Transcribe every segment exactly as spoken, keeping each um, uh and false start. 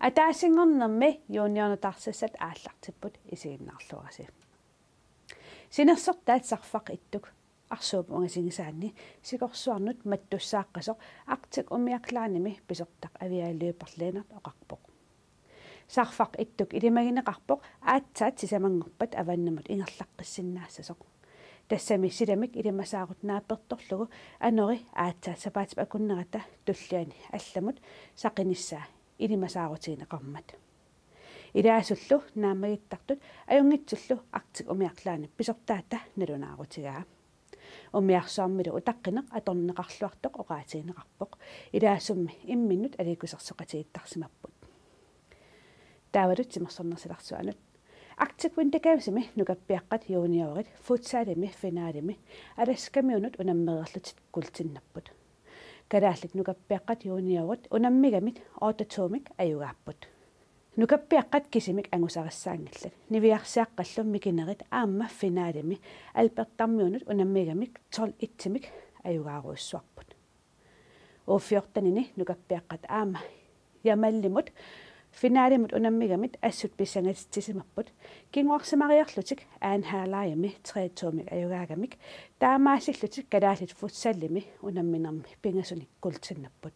Ataasinngornermi juniornut taarsiassat aallartipput, isiginnaarluarisi. Sinersortaat Sarfaq Ittuk arsuup ungasinngisaanni sikorsuarnut mattussaaqqasoq Arctic Umiaq Linemi pisortaq Avialuiperliineq oqarpoq. Sarfaq Ittuk ilimagineqarpoq aatsaat sisamanngorpat avannamut ingerlaqqissinnaassasoq. Tassami silamik ilimasaarut naapertorlugu anori aatsaat sapaatip akunnerata tulliani allamut saqinissaa ilimasaarutigineqarmat. Ilaasullu naammagittartut ajunngitsullu Arctic Umiaq Linep pisortaata nalunaarutigaa. Umiarsuarmilu utaqqineq atorneqarluartoq oqaatigineqarpoq. Ilaasummi imminnut aliikkusersoqatigiittarsimapput. Taavalu timersornersilarsuanut. Arctic Winter Gamesimi nukappiaqqat juniorit futsalimi finalemi Alaskamiunut unammereerlutik kuultinnapput. Kalaallit nukappiaqqat juniorit unammigamik otte to-mik ajugaapput. Nukappiaqqat kisimik angusarissaanngillat. Niviarsiaqqallu mikinerit aamma finalemi Albertarmiunut unammigamik tolv et-imik ajugaarujussuarput. U fjorten-ini nukappiaqqat aamma Jamalimut finalimut unammigamik assut pissangatitsisimapput. Kinguarsimariarlutik Anhalajami tre to-mik ajugaagamik taamaasillutik kalaallit futsalimi unamminermi pingasunik kuultinnapput.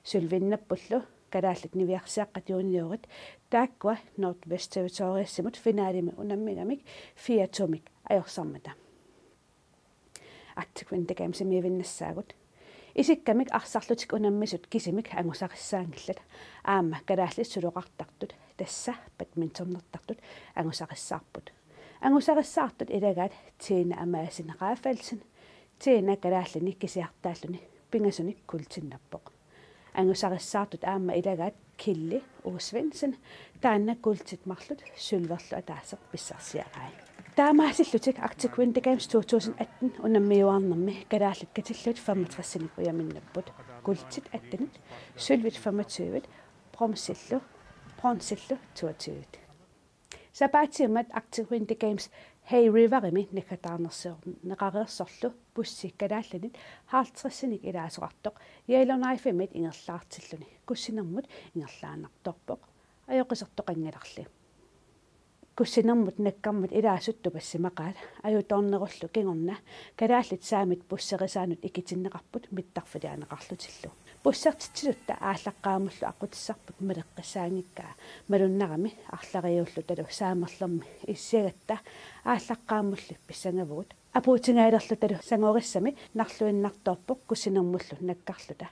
Sølvinnappullu kalaallit niviarsiaqqat juniorit taakkua Northwest Territoriesimut finalimi unammigamik fire to-mik ajorsammata. Arctic Winter Gamesimiivinnassaagut. Isikkamik arsarlutik unammisut kisimik angusarissaanngillat. Aamma kalaallit suloqartartut, tassa badmintonertartut, angusarissaarput. Angusarissaartut ilagaat Tina Amassen Rafaelsen, Tina kalaallini kisiartaalluni pingasunik kuultinnappoq. Angusarissaartut aamma ilagaat Killi O. Svendsen, taanna kuultit marluk sølverlu ataaseq pissarsiarai. Taamaasillutik Arctic Winter Games to tusind atten unammiuaarnermi kalaallit katillugit femogtres-inik ujaminnapput. Kuultit atten, sølvit femogtyve, bronzillu, bronzillu toogtyve. Sapaatiummat Arctic Winter Games Hay Riverimi naggataarnersiorneqareersorlu bussi kalaallinit halvtreds-inik ilaasoqartoq Yellowknife-imit ingerlaartilluni kussinermut ingerlaannartoorpoq, ajoqisertoqanngilarli. Kussinermut nakkarmat ilaasut tupassimaqaat, ajutoornerullu kingorna kalaallit saamit busserisaannut ikitinneqarput mittarfiliaanneqarlutillu. Bussertitsisutta aallaqqaammullu aqqutissarput maleqqissaanngikkaa, malunnarami arlariullutalu saamerlermi issiagatta aallaqqaammulli pissangavugut. Apuutingaalerlutalu sangorissami narluinnartoorpoq kussinermullu nakkarluta.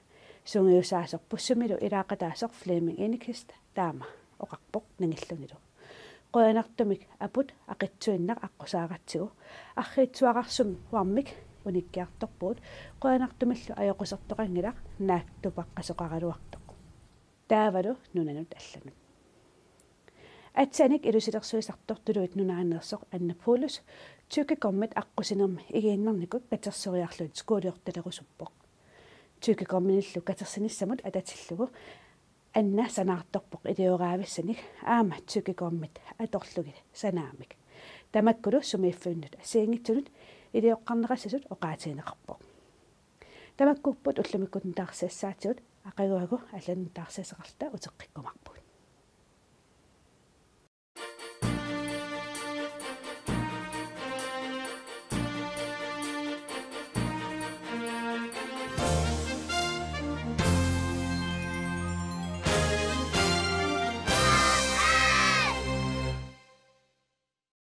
Sungiusaasoq bussimilu ilaaqataasoq Flemming Enquist taama oqarpoq nangillunilu: Qujanartumik aput aqitsuinnaq aqqusaaratsigu. Arriitsuararsuarmik unikkiartorpugut. Qujanartumillu ajoqisertoqanngilaq, naak tupaqqasoqaraluartoq. Taavalu nunanut allanut. Aatsaat ilusilersuisartoq Tuluit Nunaaneersoq Anna Paulus Tykkigommit aqqusinermi igiinnarnikut katersoriarlugit skuuliortalerusuppoq. Tykkigominillu katersinissamut atatillugu Anna sanaartorpoq ilioraavissanik aamma Tykkigommit atorlugit sanaamik. Tamakkulu sumiiffinnut assigiinngitsunut ilioqqarneqassasut oqaatigineqarpoq. Tamakkuupput ullumikkut nutaarsiassaatigut, aqaguagu allanut nutaarsiassaqarluta uteqqikkumaarpugut.